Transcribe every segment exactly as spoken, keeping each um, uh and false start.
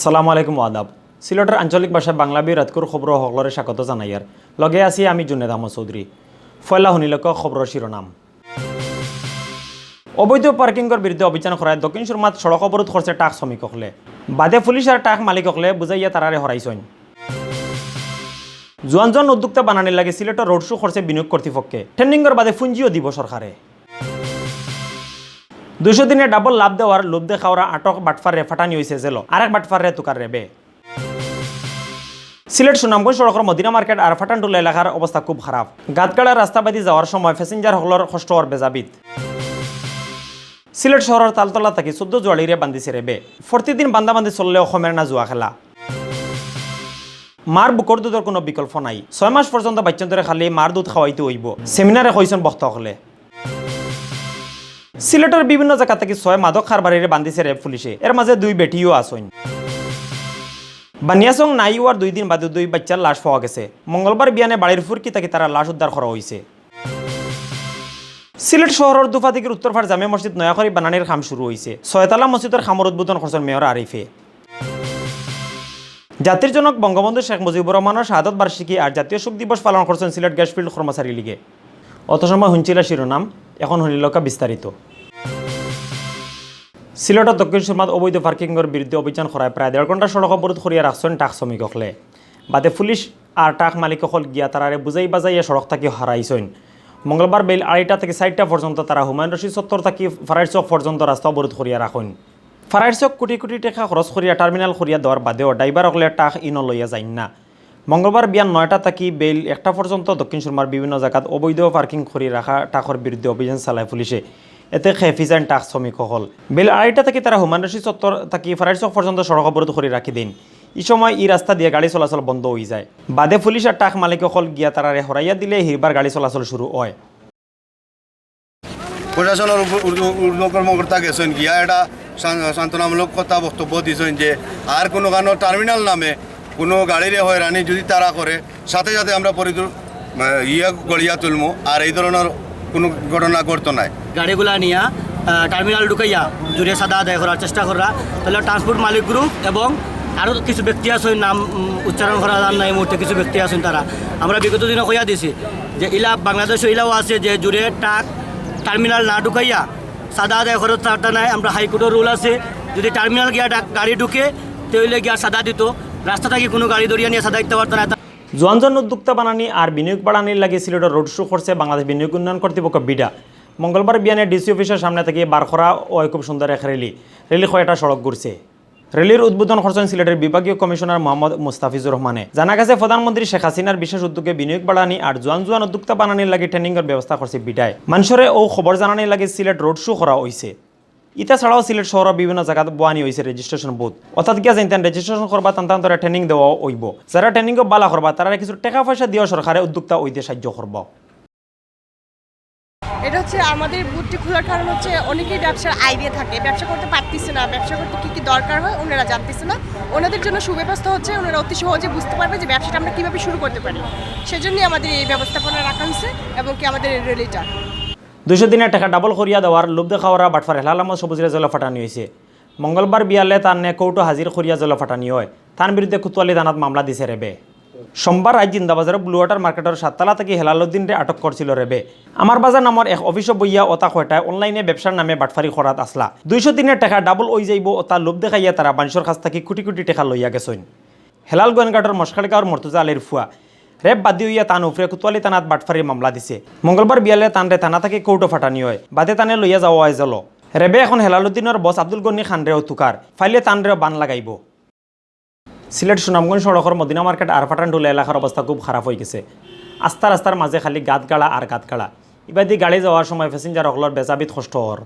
আসসালামু আলাইকুম, আদাব। সিলেটর আঞ্চলিক ভাষায় বাংলা বিউ রাইতকুর খবরো হকলরে স্বাগত জানাইয়ার। লগে আছি আমি জুনেদ আহমদ চৌধুরী। পয়লা হুনিলউক্কা খবরর শিরোনাম। অবৈধ পার্কিংর বিরুদ্ধে অভিযান করায় দক্ষিণ সুরমাত সড়ক অবরোধ করছে ট্রাক শ্রমিক অকলে। বাদে পুলিশ আর ট্রাক মালিক অকলে বুঝাইয়া তারারে হরাইছইন। জুয়ান জুয়ান উদ্যোক্তা বানানির লাগি সিলেটর রোড শো করছে বিনিয়োগ কর্তৃপক্ষে। টেন্ডিংর বাদে পুঞ্জিও দিব সরকারে। দুইশো দিনে ডাবল লাভ দেওয়ার লোভ দেখাওরা আটক বাটফাররে ফাটানি অইছে জেলো, আরেক বাটফাররে তুকার রেবে। সিলেট সুনামগঞ্জ সড়কর মদিনা মার্কেট আর ফাটানটুলা এলাকার অবস্থা খুব খারাপ। গাতগাড়া রাস্তা বাদি যাওয়ার সময় প্যাসেঞ্জার হকলর কষ্ট অর বেজাবিত। সিলেট শহরর তালতলা থাকি চৌদ্দ জুয়াড়িরে বান্ধিছে রেবে। প্রতিদিন বান্ধাবান্ধি চললেও কমের না জুয়া খেলা। মার বুকর দুধর কোনো বিকল্প নাই। ছয় মাস পর্যন্ত বাইচ্চাইন্তরে খালি মার দুধ খাওয়াইতে অইবো, সেমিনারে কইছইন বক্তা অকলে। সিলেটর বিভিন্ন জাগা থাকি ছয় মাদক কারবারিরে বান্ধিছে রেব পুলিশে, এর মাঝে দুই বেটিও আছইন। বানিয়াচং নাই অওয়ার দুই দিন বাদে দুই বাইচ্চার লাশ পাওয়া গেছে। মঙ্গলবার বিয়ানে বাড়ির ফুরকি থাকি তারার লাশ উদ্ধার করা অইছে। সিলেট শহরর দুফাদিঘির উত্তরপাড় জামে মসজিদ নয়া করি বানানির কাম শুরু অইছে। ছয়তলা মসজিদর কামর উদ্বোধন করছইন মেয়র আরিফে। জাতির জনক বঙ্গবন্ধু শেখ মুজিবুর রহমানর শাহাদত বার্ষিকী আর জাতীয় শোক দিবস পালন করছইন সিলেট গ্যাস ফিল্ড কর্মচারী লীগে। অত সময় হুনছিলা শিরোনাম, এখন হুনিলউক্কা বিস্তারিত। সিলেটর দক্ষিণ সুরমাত অবৈধ পার্কিংর বিরুদ্ধে অভিযান করায় প্রায় দেড় ঘন্টা সড়ক অবরোধ করিয়া রাখছইন ট্রাক শ্রমিক অকলে। বাদে পুলিশ আর ট্রাক মালিক অকল গিয়া তারারে বুঝাই বাজাইয়া সড়ক থাকি হরাইছইন। মঙ্গলবার বেইল আড়াইটা থাকি চাইরটা পর্যন্ত তারা হুমায়ুন রশিদ চত্বর থাকি ফারাইর চক পর্যন্ত রাস্তা অবরোধ করিয়া রাখইন। ফারাইর চক কোটি কোটি টেকা খরচ করিয়া টার্মিনাল করিয়া দেওয়ার বাদেও ড্রাইভার অকলে ট্রাক ইনো লইয়া যাইন না। মঙ্গলবার বিয়ান নয়টা থাকি বেইল একটা পর্যন্ত দক্ষিণ সুরমার বিভিন্ন জাগাত অবৈধ পার্কিং করি রাখা ট্রাকর বিরুদ্ধে অভিযান চালায় পুলিশে। এতে খেপি যাইন ট্রাক শ্রমিক অকল। বেইল আড়াইটা থাকি তারা হুমায়ুন রশিদ চত্বর থাকি ফারাইর চক পর্যন্ত সড়ক অবরোধ করি রাখি দেইন। ই সময় ই রাস্তা দিয়া গাড়ি চলাচল বন্ধ অইযায়। বাদে পুলিশ আর ট্রাক মালিক অকল গিয়া তারারে হরাইয়া দিলে হিরবার গাড়ি চলাচল শুরু অয়। প্রশাসনর উপ-, ঊর্ধ্ব-, ঊর্ধ্ব কর্মকর্তা গেছইন, গিয়া এটা সান-, সান্ত্বনামূলক কথা বক্তব্য দিছইন যে আর কোনো কানো টার্মিনাল নামে কোনো গাড়িরে হয়রানি যদি তারা করে, সাথে সাথে আমরা পরিদু-, আহ, ইয়ে গড়িয়া তুলমু, আর এই ধরনের কোনো ঘটনা ঘটতো নায়। গাড়িগুলা নিয়া, আহ, টার্মিনাল ঢুকাইয়া জুরে চাঁদা আদায় করার চেষ্টা কররা, তাহলে ট্রান্সপোর্ট মালিক গ্রুপ এবং আরও কিছু ব্যক্তি আছইন, নাম, উম, উচ্চারণ করা যার না এই মুহূর্তে, কিছু ব্যক্তি আছইন তারা। আমরা বিগত দিনে কইয়া দিছি যে ইলা বাংলাদেশো ইলাও আছে যে জুরে ট্রাক টার্মিনাল না ঢুকাইয়া চাঁদা আদায় খরচ চারটা নাই। আমরা হাইকোর্টর রুল আছে, যদি টার্মিনাল গিয়া ডাক-, গাড়ি ঢুকে, তে অইলে গিয়া চাঁদা দিত। রাস্তা থাকি কোনো গাড়ি ধরিয়া নিয়া চাঁদা দিতে পারতো না। জুয়ান জুয়ান উদ্যোক্তা বানানি আর বিনিয়োগ বাড়ানির লাগি সিলেটর রোড শো করছে বাংলাদেশ বিনিয়োগ উন্নয়ন কর্তৃপক্ষ, বিডা। মঙ্গলবার বিয়ানে ডিসি অফিসর সামনে থাকি বার করা অয় খুব সুন্দর এক র‍্যালি। র‍্যালি কয়েকটা সড়ক ঘুরছে। র‍্যালির উদ্বোধন করছইন সিলেটর বিভাগীয় কমিশনার মোহাম্মদ মুস্তাফিজুর রহমানে। জানা গেছে, প্রধানমন্ত্রী শেখ হাসিনার বিশেষ উদ্যোগে বিনিয়োগ বাড়ানি আর জুয়ান জুয়ান উদ্যোক্তা বানানির লাগি টেন্ডিংর ব্যবস্থা করছে বিডায়। মানষরে অউ খবর জানানির লাগি সিলেট রোড শো করা অইছে। ইতা ছাড়াও সিলেট শহরর বিভিন্ন জাগাত বওয়ানি অইছে রেজিস্ট্রেশন বুথ। অর্থাৎ গিয়া যেইনতাইন রেজিস্ট্রেশন করবা, তান তান ধরে টেন্ডিং দেওয়া অইবো। যারা টেন্ডিংও বালা করবা, তারারে কিছু টেকা পয়সা দিয়াও সরকারে উদ্যোক্তা অইতে সাহায্য করবো। এটা হচ্ছে আমাদের বুথটি খোলার কারণ হচ্ছে অনেকেই ব্যবসার আইডিয়া থাকে, ব্যবসা করতে পারতেছে না, ব্যবসা করতে কী কী দরকার হয় ওনারা জানতেছে না। ওনাদের জন্য সুব্যবস্থা হচ্ছে, ওনারা অতি সহজে বুঝতে পারবে যে ব্যবসাটা আমরা কীভাবে শুরু করতে পারি। সেজন্যই আমাদের এই ব্যবস্থাপনা রাখা হয়েছে এবং কি আমাদের এই র‍্যালিটা। দুইশো দিনের টেকা ডাবল করিয়া দেওয়ার লোভ দেখাওরা বাটফার হেলাল আহমদ সবুজরে জেলো ফাটানি অইছে। মঙ্গলবার বিয়ালে তানরে কোর্টো হাজির করিয়া জেলো ফাটানি অয়। তান বিরুদ্ধে কোতোয়ালি থানাত মামলা দিছে রেবে। সোমবার রাইত জিন্দাবাজারর ব্লু ওয়াটার মার্কেটর সাততলা থাকি হেলাল উদ্দিনরে আটক করছিল রেবে। আমার বাজার নামর এক অফিসো বইয়া অতা কয়টায় অনলাইনে ব্যবসার নামে বাটফারি করাত আছলা। দুইশো দিনের টেকা ডাবল অইযাইবো অতা লোভ দেখাইয়া তারা মানষর কাছ থাকি কোটি কোটি টেকা লইয়া গেছইন। হেলাল গোয়েনঘাটর মশকালগাঁওর মর্তুজা আলীর ফুয়া রেব বাদী অইয়া তান উপরে কোতোয়ালি থানাত বাটফারির মামলা দিছে। মঙ্গলবার বিয়ালে তানরে থানা থাকি কোর্টো ফাটানি অয়। বাদে তানে লইয়া যাওয়া অয় জেলো। রেবে এখন হেলাল উদ্দিনর বস আব্দুল গনি খানরেও তুকার। ফাইলে তানরেও বান লাগাইবো। সিলেট সুনামগঞ্জ সড়কর মদিনা মার্কেট আর ফাটানটুলা এলাকার অবস্থা খুব খারাপ অইগেছে। আস্তা রাস্তার মাঝে খালি গাতগাড়া আর গাতগাড়া। ইবাদি গাড়ি যাওয়ার সময় প্যাসেঞ্জার অকলর বেজাবিত কষ্ট অর।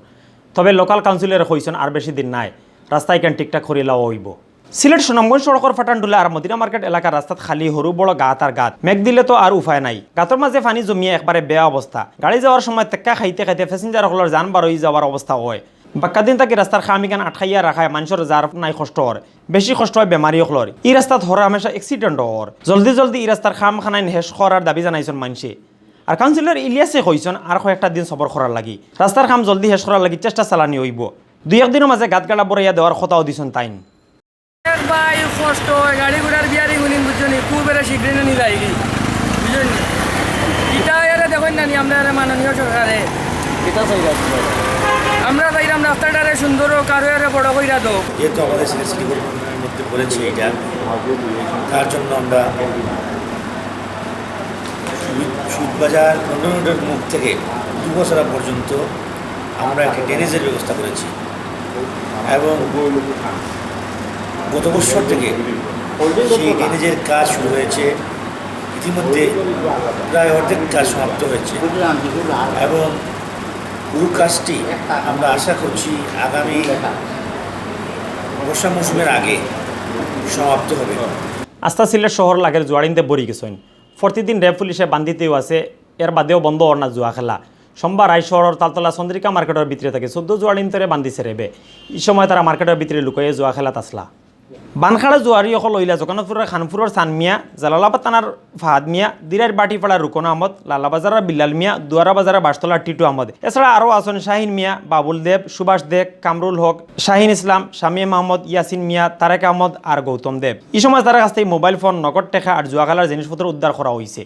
তবে লোকাল কাউন্সিলরে কইছইন আর বেশি দিন নাই, রাস্তা ইখান ঠিকঠাক করিলাও অইবো। সিলেট সুনামগঞ্জ সড়কর ফাটানটুলা আর মদিনা মার্কেট এলাকার রাস্তাত খালি হুরু বড় গাত আর গাত। মেঘ দিলে তো আর উপায় নাই। গাতর মাঝে পানি জমিয়া একবারে বেয়া অবস্থা। গাড়ি যাওয়ার সময় টেক্কা খাইতে খাইতে প্যাসেঞ্জার অকলর জান বার অইযাওয়ার অবস্থা অয়। বাক্কা দিন থাকি রাস্তার কাম ইখান আটকাইয়া রাখায় মানষর যার নাই কষ্ট অর। বেশি কষ্ট অয় বেমারি অকলর। ই রাস্তাত হর হামেশা accident অর। জলদি জলদি ই রাস্তার কাম খানাইন হেষ করার দাবি জানাইছইন মানষে। আর কাউন্সিলর ইলিয়াসে কইছইন আর কয়েকটা দিন সবর করার লাগি। রাস্তার কাম জলদি হেষ করার লাগি চেষ্টা চালানি অইবো। দুই এক দিনর মাঝে গাতগাড়া ভরাইয়া দেওয়ার কথাও দিছইন তাইন। এক ভাই কষ্ট অয়, গাড়ি ঘোড়ার বিয়ারিং উনিন, বুঝছো নি? খুব এরা শীঘ্রে নিয়ে যায়গি, বুঝছো নি? কিতা এরা দেখইন না নি আমরা এরা মাননীয় সরকারে। কিতা চাইরা আপনারা? আমরা চাইরাম রাস্তাটারে সুন্দর হোক, আরো এরা বড় কইরা দেও। যেহেতু আমাদের সিলেট সিটি কর্পোরেশনের মধ্যে পড়েছে এটা, তার জন্য আমরা সুইট, সুইট বাজার কন্টেইনারের মুখ থেকে দুবছরা পর্যন্ত আমরা একটা ড্রেনেজের ব্যবস্থা করেছি এবং গত বছর থেকে সেই ড্রেনেজের কাজ শুরু হয়েছে। ইতিমধ্যে প্রায় অর্ধেক কাজ সমাপ্ত হয়েছে এবং পুরো কাজটি আমরা আশা করছি আগামী বর্ষা মৌসুমের আগে সমাপ্ত হবে। আস্তা সিলেট শহর লাগের জুয়াড়িন্দে ভরি গেছইন। প্রতিদিন র্যাব পুলিশে বান্দিতেও আছে, এর বাদেও বন্ধ অর না জুয়া খেলা। সোমবার রাইত শহরর তালতলা চন্দ্রিকা মার্কেটর ভিতরে থাকি চৌদ্দ জুয়াড়িন্তরে বান্দিছে র্যাবে। ই সময় তারা মার্কেটর ভিতরে লুকাইয়া জুয়া খেলাত আছলা। বানখাড়া জুয়ারি অকল অইলা জগন্নাথপুরর খানপুরর সান মিয়া, জালালাবাদ থানার ফাহাদ মিয়া, দিরাইর বাটিপাড়ার রুকন আহমদ, লালাবাজারর বিল্লাল মিয়া, দুয়ারা বাজারর বাসতলার টিটু আহমদ। এছাড়া আরও আছইন শাহিন মিয়া, বাবুল দেব, সুভাষ দেব, কামরুল হক, শাহিন ইসলাম, শামীম আহমদ, ইয়াসিন মিয়া, তারেক আহমদ আর গৌতম দেব। ই সময় তারার কাছ থাকি মোবাইল ফোন, নগদ টেকা আর জুয়া খেলার জিনিসপত্র উদ্ধার করা অইছে।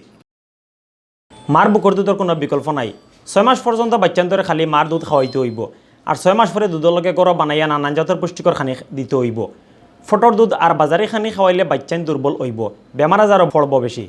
মার বুকর দুধর কুনু বিকল্প নাই। ছয় মাস পর্যন্ত বাইচ্চাইন্তরে খালি মার দুধ খাওয়াইতে অইবো। আর ছয় মাস পরে দুধর লগে গরম বানাইয়া নানান জাতর পুষ্টিকর খানি দিতে অইবো। ফটর দুধ আর বাজারি খানি খাওয়াইলে বাইচ্চাইন দুর্বল অইবো, বেমার আজারও পড়বো বেশি।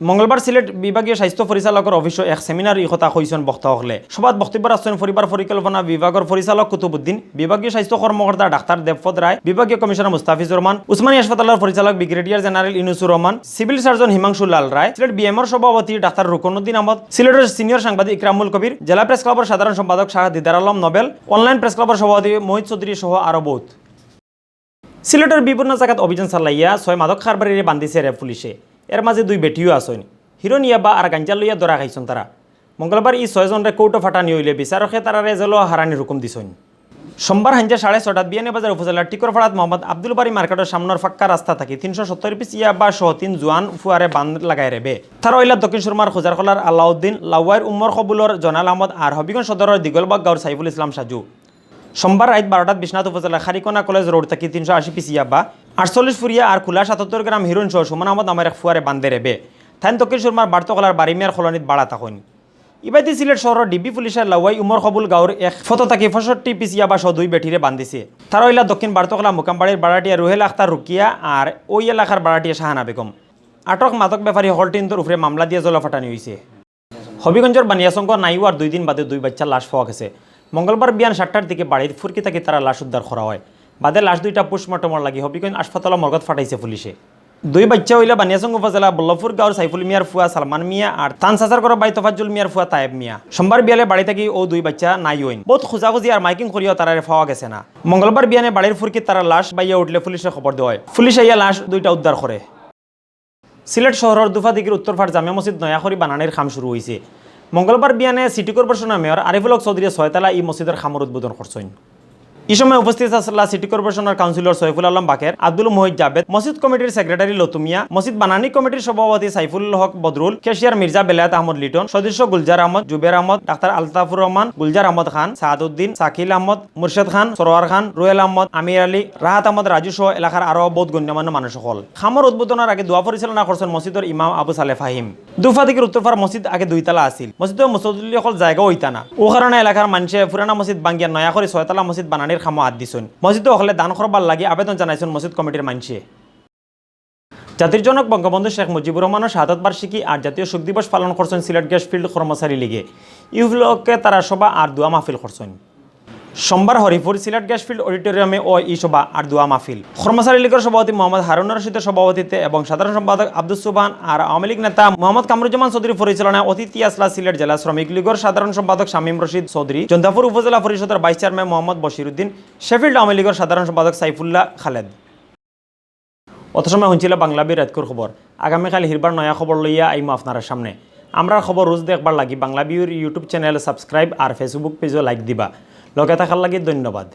মঙ্গলবার সিলেট বিভাগীয় স্বাস্থ্য পরিচালকর অফিসো এক সেমিনারো ই কথা কইছইন বক্তা অকলে। সভাত বক্তব্য রাখছইন পরিবার পরিকল্পনা বিভাগর পরিচালক কুতুবুদ্দিন, বিভাগীয় স্বাস্থ্য কর্মকর্তা ডাক্তার দেবপদ রায়, বিভাগীয় কমিশনার মুস্তাফিজুর রহমান, উসমানী হাসপাতালর পরিচালক brigadier general Inusur Rahman, civil surgeon Himanshu লাল রায়, সিলেট বিএমওর সভাপতি ডাক্তার রুকনুদ্দিন আহমদ, সিলেটর সিনিয়র সাংবাদিক ইকরামুল কবির, জেলা প্রেস ক্লাবর সাধারণ সম্পাদক শাহ দিদার আলম নোবেল, অনলাইন প্রেস ক্লাবর সভাপতি মহিত চৌধুরী সহ আরও বহুত। সিলেটর বিভিন্ন জাগাত অভিযান চালাইয়া ছয় মাদক কারবারিরে বান্দিছে র্যাব পুলিশে। এর মাঝে দুই বেটিও আছইন। হিরোইন ইয়াবা আর গাঞ্জা লইয়া ধরা খাইছইন তারা। মঙ্গলবার ই ছয়জনরে কোর্টো ফাটানি অইলে বিচারকে তারারে জেলো হারানির হুকুম দিছইন। সোমবার হাইঞ্জা সাড়ে ছটাত বিয়ানীবাজার উপজেলার টিকরপাড়াত মোহাম্মদ আব্দুল বারী মার্কেটর সামনর ফাক্কা রাস্তা থাকি তিনশো সত্তর পিস ইয়াবা সহ তিন জুয়ান ফুয়ারে বান লাগায় র্যাবে। তারা অইলা দক্ষিণ সুরমার খুজারখোলার আলাউদ্দিন, লাওয়াইর উমর কবুলর জয়নাল আহমদ আর হবিগঞ্জ সদরর দিগলবাগ গাঁওর সাইফুল ইসলাম সাজু। সোমবার রাইত বারোটাত বিশ্বনাথ উপজেলার খারিকোনা কলেজ রোড থাকি তিনশো আশি পিস ইয়াবা, আটচল্লিশ ফুরিয়া আর কুলা সাতাত্তর গ্রাম হিরোইন সহ সুমন আহমদ নামের এক ফুয়ারে বান্দে র্যাবে। তাইন দক্ষিণ সুরমার বার্তকলার বাড়ি মিয়ার কলোনিত বাড়া থাকইন। ইবাদি সিলেট শহরর ডিবি পুলিশে লাওয়াই উমর কবুল গাঁওর এক ফটো থাকি পঁয়ষট্টি পিস ইয়াবা সহ দুই বেটিরে বান্দিছে। তারা অইলা দক্ষিণ বার্তকলা মুকামবাড়ির বাড়াটিয়া রুহেল আখতার রুকিয়া আর ওই এলাকার বাড়াটিয়া শাহানা বেগম। আটক মাদক ব্যাপারী হকলটিন্তর উপরে মামলা দিয়া জেলো ফাটানি অইছে। হবিগঞ্জর বানিয়াচংগ নাইওয়ার দুই দিন বাদে দুই বাইচ্চার লাশ পাওয়া গেছে। মঙ্গলবার বিয়ান সাতটার দিকে বাড়ির ফুরকি থাকি তারা লাশ উদ্ধার করা হয়। বাদে লাশ দুইটা পোস্টমর্টমর লাগি হবিগঞ্জ হাসপাতালর মর্গত ফাটাইছে পুলিশে। দুই বাইচ্চা অইলা বানিয়াচং উপজেলা বল্লভপুর গাঁওর সাইফুল মিয়ার ফুয়া সালমান মিয়া আর তান চাচার ঘরর ভাই তোফাজ্জুল মিয়ার ফুয়া তায়েব মিয়া। সোমবার বিয়ালে বাড়ি থাকি অউ দুই বাইচ্চা নাই অইন। বউত খোঁজাখুঁজি আর মাইকিং করিয়াও তারারে পাওয়া গেছে না। মঙ্গলবার বিয়ানে বাড়ির ফুরকিত তারার লাশ পাইয়া উঠলে পুলিশে খবর দেওয়া হয়। পুলিশ আইয়া লাশ দুইটা উদ্ধার করে। সিলেট শহরর দুফাদিঘির উত্তর পাড় জামে মসজিদ নয়া করি বানানির কাম শুরু অইছে। মঙ্গলবার বিয়ানে সিটি কর্পোরেশনর মেয়র আরিফুল হক চৌধুরীয়ে ছয়তলা ই মসজিদর কামর উদ্বোধন করছইন। ই সময় উপস্থিত আছলা সিটি কর্পোরেশনর কাউন্সিলর সৈফুল আলম বাকের, আব্দুল মুহিত জাবেদ, মসজিদ কমিটির সেক্রেটারি লতু মিয়া, মসজিদ বানানি কমিটির সভাপতি সাইফুল হক বদরুল, ক্যাশিয়ার মির্জা বেলায়েত আহমদ লিটন, সদস্য গুলজার আহমদ, জুবের আহমদ, ডাক্তার আলতাফুর রহমান, গুলজার আহমদ খান, সাদউদ্দিন, শাকিল আহমদ, মুর্শেদ খান, সরোয়ার খান, রুহেল আহমদ, আমির আলী, রাহাত আহমদ রাজু সহ এলাকার আরো বউত গণ্যমান্য মানুষ অকল। কামর উদ্বোধনর আগে দোয়া পরিচালনা করছইন মসজিদর ইমাম আবু সালে ফাহিম। দুফাদিঘির উত্তর পাড় মসজিদ আগে দুইতলা আছিল। মসজিদো মুসল্লি অকল জায়গাও অইতা না। অউ কারণে এলাকার মানষে পুরানা মসজিদ ভাঙ্গিয়া নয়া করি ছয়তলা মসজিদ বানানির কামো আত দিছইন। মসজিদো অকলে দান করবার লাগি আবেদন জানাইছইন মসজিদ কমিটির মানষে। জাতির জনক বঙ্গবন্ধু শেখ মুজিবুর রহমানর শাহাদত বার্ষিকী আর জাতীয় শোক দিবস পালন করছইন সিলেট গ্যাস ফিল্ড কর্মচারী লীগে। ই উপলক্ষে তারা সভা আর দোয়া মাহফিল করছইন। সোমবার হরিপুর সিলেট গ্যাস ফিল্ড অডিটোরিয়ামে অয় ই সভা আর দোয়া মাহফিল। কর্মচারী লীগর সভাপতি মোহাম্মদ হারুন রশিদর সভাপতিত্বে এবং সাধারণ সম্পাদক আব্দুস সুবহান আর আওয়ামী লীগ নেতা মোহাম্মদ কামরুজ্জামান চৌধুরীর পরিচালনায় অতিথি আছলা সিলেট জেলা শ্রমিক লীগর সাধারণ সম্পাদক শামীম রশিদ চৌধুরী, জৈন্তাপুর উপজেলা পরিষদর ভাইস চেয়ারম্যান মোহাম্মদ বশিরউদ্দিন, শেফিল্ড আওয়ামী লীগর সাধারণ সম্পাদক সাইফুল্লাহ খালেদ। অত সময় হুনছিলা বাংলা বিউর রাইতকুর খবর। আগামীকাইল হিরবার নয়া খবর লইয়া আইমু আপনারার সামনে। আমরার খবর রোজ দেখবার লাগি বাংলা বিউর YouTube channel subscribe আর Facebook page-ও like দিবা। লগে থাকার লাগি ধন্যবাদ।